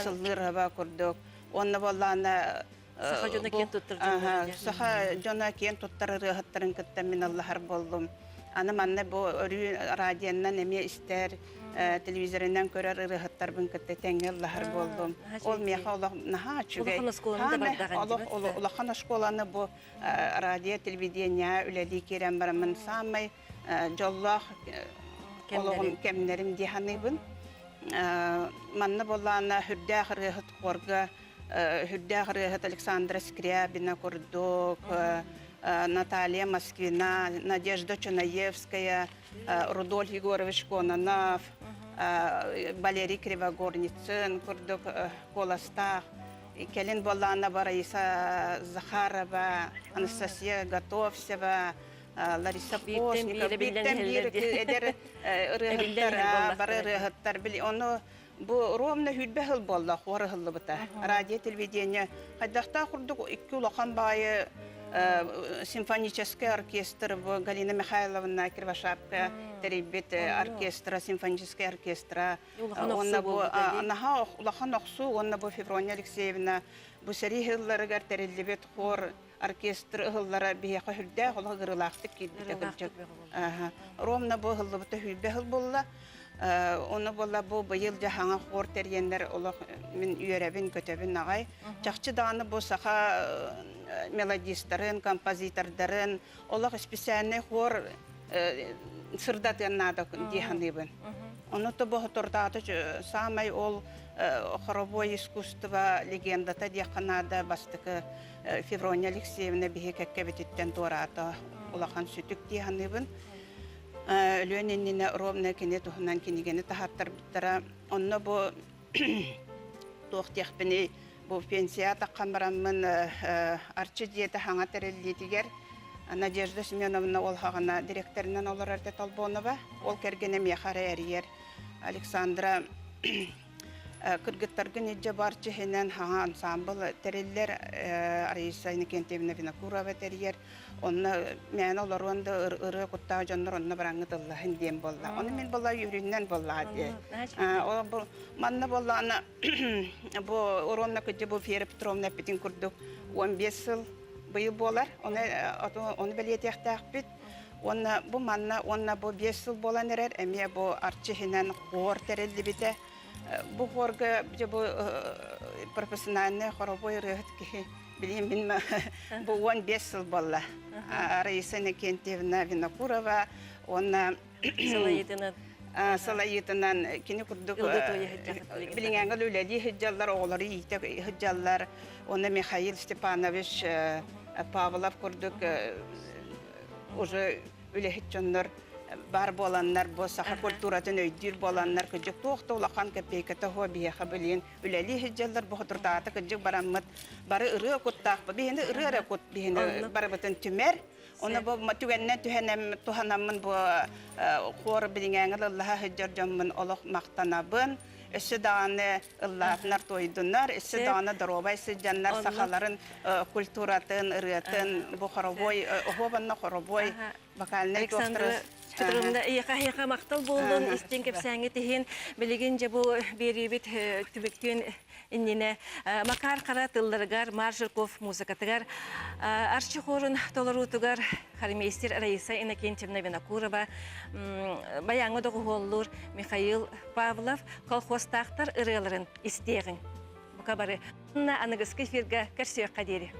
Сыллыырова курдук. Уонна буоллаҕына Саха дьоно киэн туттар Саха дьоно киэн туттар ырыаһыттарын кытта мин аллаһар буоллум. Аны манна бу өрүү радионан эмиэ истэр, телевизорынан көрөр ырыаһыттарбын кытта тэҥҥэ ыллаһар буоллум. Ол миэхэ олох наһаа үчүгэй. Улахан оскуоланы да бардаҕын Улахан оскуоланы бу радио, телевидение үлэлии киирэн бараммын саамай дьоллоох олоҕум кэмнэрим дии саныыбын. Манна буоллаҕына сүрдээх ырыаһыт хорга сүрдээх ырыаһыт Александра Скрябина курдук, Наталья Москвина, Надежда Чунаевская, Рудольф Егорович Кононов, Валерий Кривогорницын курдук куоластаах кэлин буоллаҕына Раиса Захарова, Анастасия Готовцева, Лариса Постникова, бииртэн биир эдэр ырыаһыттар, бары ырыаһыттар. Били ону бу ровно хүрбэ сыл буолла хор ыһыллыбыта. Радио, телевидение хайдахтаах курдук икки улахан баайы симфонический оркестр бу Галина Михайловна Кривошапка тэрийбит оркестра, симфонический оркестра. Уонна бу наһаа улахан охсуу уонна бу Феврония Алексеевна бу сэрии сылларыгар тэриллибит хор оркестр ыһыллара биһиэхэ сүрдээх олох ыгырыылаахтык киирбитэ кырдьык. Ровно бу ыһыллыбыта сүүрбэ сыл буолла. Ону буолла бу быйыл дьаһаҥа хор тэрийэннэр олох мин үөрэбин, көтөбүн аҕай. Чахчы даҕаны бу саха мелодистарын, композитордарын олох специальный хор сырдатыан наада дии саныыбын. Ону то бу соторутааҕыта саамай ол хоровой искусство легендата диэххэ наада бастакы Феврония Алексеевна биһи кэккэбититтэн туораата улахан сүтүк дии саныыбын. Өлүөн иннинэ ровно кини туһунан кинигэни таһааттарбыттара. Онно бу туох диэхпиний, бу пенсия таххан бараммын Арчы дьиэтэ хаҥа тэриллиитигэр Надежда Семеновна ол хаҕына директорынан олорор этэ Толбонова. Ол кэргэнэ миэхэ эрэ эрийэр. Александра Кыргыттаргын илдьэ бар чиһинэн хаҥа ансаамбыл тэриллэр Раиса Иннокентьевна Винокурова тэрийэр. Онно мээнэ олоруон да ырыа куттаах дьоннор онно бараҥҥыт ыллаһын диэн буолла. Ону мин буолла үөрүүннэн буоллаҕа дии. Ол манна буоллаҕына бу уруонна кыдьы бу Вера Петровна эппитин курдук 15 сыл быйыл буолар. Ону ону бэлиэтиэхтээхпит. Уонна бу манна уонна бу 5 сыл буолан эрэр эмиэ бу Арчы иһинэн хор тэриллибитэ. Бу хорга дьэ бу профессиональный хоровой ырыаһыт киһи билигин мин бу 15 сыл буолла. Раиса Иннокентьевна Винокурова уонна Салайыытынан салайыытынан кини курдук билиҥээҥҥэ үлэлии сылдьаллар, оҕолору иитэ сылдьаллар. Уонна Михаил Степанович Павлов курдук уже үлэһит дьоннор баар буоланнар, бу саха культуратын өйдүүр буоланнар, кырдьык туох да улахан кэппиэйкэтэ суох биһиэхэ билигин үлэлии сылдьаллар, бу хотурдаата кырдьык бараммыт бары ырыа куттаахпыт, биһини ырыа эрэ кут биһини барыбытын түмэр. Оны бу түгэннэн түһэнэм туһанаммын бу хор билиҥээҥи ыллаһа сылдьар дьоммун олох махтанабын. Өссө даҕаны ыллаатынар туойдунар, өссө даҕаны доруобай сылдьаннар сахаларын культуратын, ырыатын бу хоровой, оһуобанна хоровой вокальнай Александра Петровна, эйиэхэ махтал буоллун, истиҥ кэпсээҥҥит иһин. Билигин дьэ бу биэриибит түмүктүүн иннинэ Макар Хара тылларыгар, Марк Жирков музыкатыгар, Арчы хорун толоруутугар хормейстер Раиса Иннокентьевна Винокурова, баяҥҥа доҕуһуоллуур Михаил Павлов колхозтаахтар ырыаларын истиэҕиҥ. Бука бары. Аныгыскы эфиргэ көрсүөххэ диэри.